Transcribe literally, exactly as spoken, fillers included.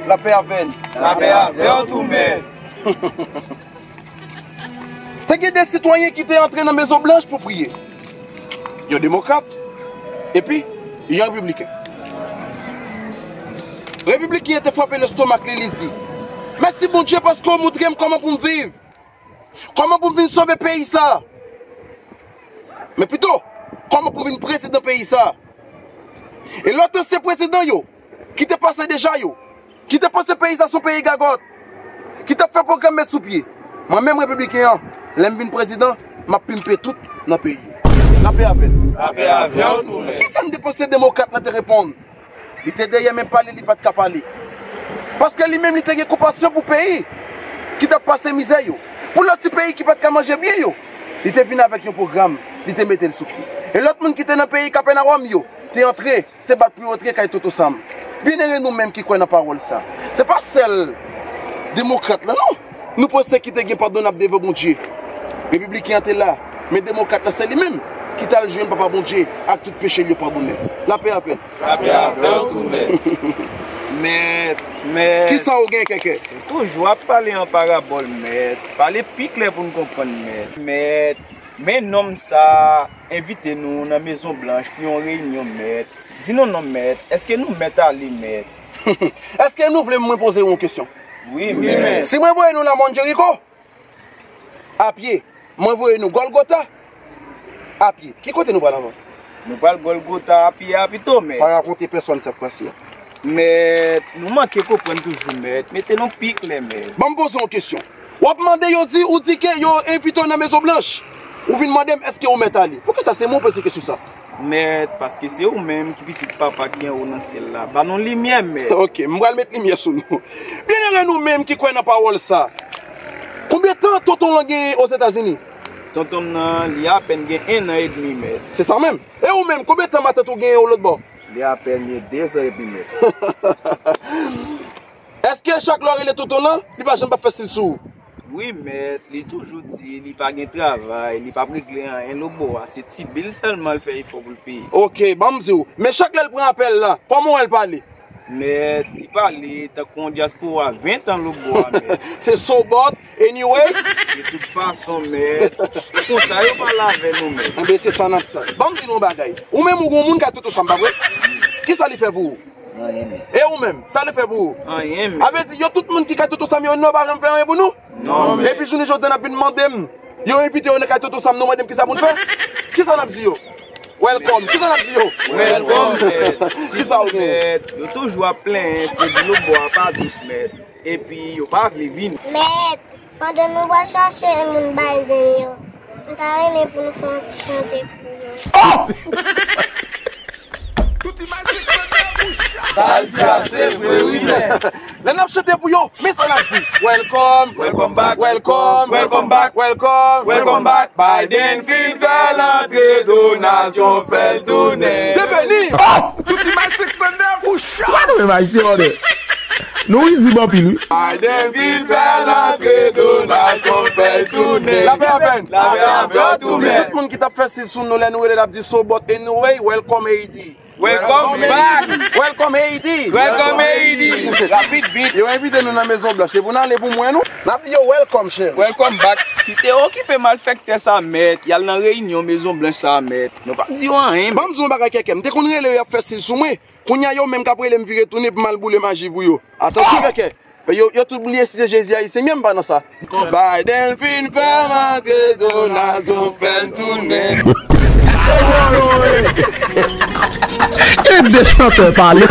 Lapè avè n. Lapè avè w tou, mèt. Te gen de sitwayen ki te antre nan Mezon Blanch pou priye. Yon demokrat, epi yon repibliken. Repibliken an te frape lestomak li, li di, "Mèsi Bondye paske w montre m kòman pou m viv. Kòman pou m vin sove peyi sa a. Men pito, kòman pou m vin prezidan peyi sa a." E lòt ansyen prezidan yo, ki te pase deja yo, ki te panse peyi sa se yon peyi gagòt, ki t ap fè pwogram met sou pye. Mwen menm repibliken an, lè m vin prezidan, m ap pimpe tout nan peyi. Lapè avè n. Lapè avè w tou, mèt. Kisa m te panse demokrat la te reponn? Li te dèyè men pale, li pa t ka pale. Paske li menm li te gen konpasyon pou peyi ki t ap pase mizè yo. Pou lòt ti peyi ki pa t ka manje byen yo, li te vin avèk yon pwogram, li te mete l sou pye. E lòt moun ki te nan peyi Kapènawòm yo, te antre, te bat pou yo antre kay Toto Sam. Byenere nou menm ki kwè nan pawòl sa. Se pa sèl demokrat la, non. Nou panse ki te gen padonab devan Bondye. Repibliken an te la, men demokrat la se li menm ki t al jwenn Papa Bondye ak tout peche l yo padone. Lapè avè n. Lapè avè w tou, mèt. Mèt, mèt. Kisa w gen, Kèkè? Ou toujou ap pale an parabòl, mèt. Pale pi klè pou n konprann, mèt. Mèt, men nonm sa a envite nou nan Mezon Blanch pou yon reyinyon, mèt. Di nou non, mèt. Èske nou mèt ale, mèt? Èske nou vle mwen poze w yon kesyon? Wi, wi, mèt. Si mwen voye nou Lamòn Jeriko, a pye, mwen voye nou Gòlgota, a pye, ki kote nou pral anvan? Nou pral Gòlgota a pye a pito, mèt. Pa rakonte pèsonn sa k pase a. Mèt, nou manke konprann toujou, mèt. Mete nou pi klè, mèt. Ban m poze w yon kesyon. W ap mande yo di, ou di ke yo envite w nan Mezon Blanch. Ou vin mande m èske ou mèt ale. Poukisa se mwen w poze kesyon sa? Mèt, paske se ou menm ki pitit Papa ki anwo nan syèl la. Ba nou limyè, mèt. Ok, m pral met limyè sou nou. Byenere nou menm ki kwè nan pawòl sa. Konbyen tan tonton lan gen Ozetazini? Tonton m nan, li apèn gen en an edmi, mèt. Se sa menm. E ou menm, konbyen tan matant ou gen o lòt bò? Li apèn gen dezan edmi, mèt. Èske chak lè w rele tonton lan, li pa janm p ap fè stil sou ou? Wi, mèt, li toujou di li pa gen travay, li p ap regle anyen lòtbò a, se ti bil sèlman l fè efò pou l peye. Ok, ban m di w, men chak lè l pran apèl la, kòman w wè l pale? Mèt, li pale tankou yon dyaspora ven tan lòtbò a, mèt. Se sobòt, anyway. De tout fason, mèt, e konsa yo pale avè nou, mèt. Enben, se sa n ap tann. Ban m di nou yon bagay. Ou menm ou gon moun kay Toto Sam, pa vre? Kisa li fè pou ou? Anyen, mèt. E ou menm, sa li fè pou ou? Anyen, mèt. A vle di, yo tout moun ki kay Toto Sam yo, nou pa janm fè anyen pou nou? Non, mèt. Epi jounen jodi a n ap vin mande m, yo envite yo nan kay Toto Sam, nou mande m kisa pou n fè? Kisa n ap di yo? Welcome. Kisa n ap di yo? Welcome, mèt. Kisa ou gen? Mèt, yo toujou ap plenyen, kredi lòtbò a pa dous, mèt. Epi yo pa vle vini. Mèt, pandan nou pral chache moun Biden yo, m ta renmen pou nou fè yon ti chante pou yo. Tout imaj se fè nan bouch. Sa l di a se vre, wi, mèt. Lè n ap chante pou yo, men sa n ap di. Welcome, welcome back, welcome, welcome back, welcome, welcome back. Biden fin fè l antre, Donald Trump fè l tounen. Byenveni! Tout imaj senk san nèf. Ou chak. Wè nou menm Ayisyen, mòdè. Nou rizib anpil, wi. Biden vin fè l antre, Donald Trump fè l tounen. Lapè avè n. Lapè avè w tou, mèt. Tout moun ki t ap fè stil sou nou lè nou rele l ap di so, but anyway, welcome Haiti. Welcome back. Welcome Haiti. Welcome Haiti. Rapid vit. Yo envite nou nan Mezon Blanch. Se pou n ale pou m wè nou. N ap di yo welcome, cheri. Welcome back. Kite okipe malfektè sa, mèt. Y al nan reyinyon Mezon Blanch sa, mèt. Nou p ap di yo anyen, mèt. Ban m di yon bagay, Kèkè. M te konn rele yo, y ap fè stil sou mwen. Kounye a yo menm k ap rele m vire tounen pou m al boule maji pou yo. Atansyon, Kèkè. Yo, yo tout bliye si se Jezi Ayisyen, men m pa nan sa. Biden fin fè m antre, Donald Trump fè m tounen. E de chantè pale.